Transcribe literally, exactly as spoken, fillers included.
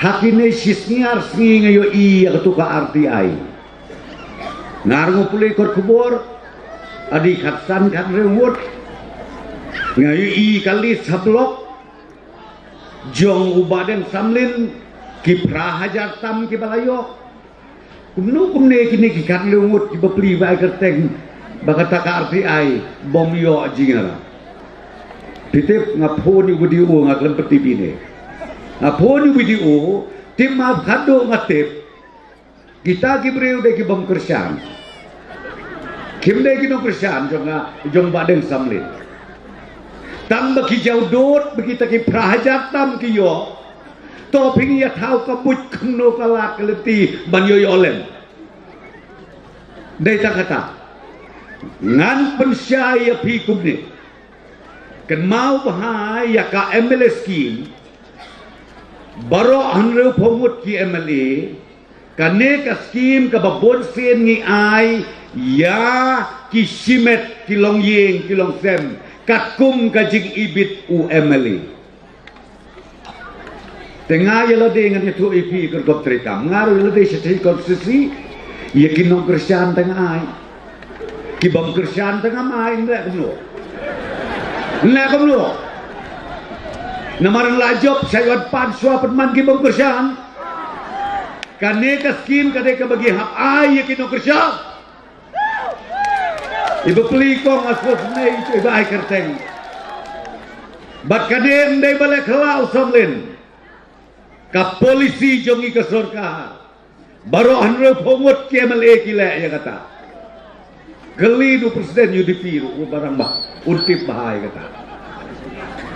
Ha kine shi sngi ar sngi nga ïohi ïa katu ka R T I. Nga ruh nga pule kot khubor, adi khatsan khathynriew ngut. Nga ïohi ka list ha block jong u Bah Deng Samlin, ki phra hajar tam kiba la ïoh. Kumno kumne kine ki khathynriew ngut kiba plie ba ai kyrteng ba kata ka R T I bym ïoh jingïarap. Phi tip, nga phone ïa u B D O, nga khlem pynthikna. Nga phone ïa u B D O, tip ma khadduh nga tip. Kita ki briew dei ki bym kyrshan. Kim dei ki nongkyrshan jong nga, jong Bah Deng Samlin. Tang ba ki jaw dud, ba kita ki phra hajar tam ki ïoh. To phin ïa thaw ka buit kumno ka lad ka lynti ban ïoh ïoh lem. Dei tang kata. Ngan pynshai ïa phi kumne. Kynmaw bha ïa ka M L A scheme. Baroh hynriewphew ngut ki M L A. Kane ka scheme kaba bun sien ngi ai ïa ki shimet, ki longïing, ki longsem, katkum ka jingibit u M L A. Te nga ïa lade ngan ïathuh ïa phi, kyrkop treikam. Nga ruh ïa lade shatei constituency, ïa ki nongkyrshan te nga ai. Ki bym kyrshan te ngam ai, nleh kumno? Nleh kumno? Namar ngi la jop, sa ïoh pan shuwa pynman ki bym kyrshan. Kane ka scheme ka dei kaba ngi hap ai ïa ki nongkyrshan. Iba plie kong, a sngewsynei iba ai kyrteng. Bad kane ym dei ba leh khlaw, Samlin. Ka polisi jong ngi ka sorkar. Baroh hynriewphew ngut ki M L A ki leh ïa kata. Kylli u president U D P ruh, u ba rangbah, un tip bha ïa kata.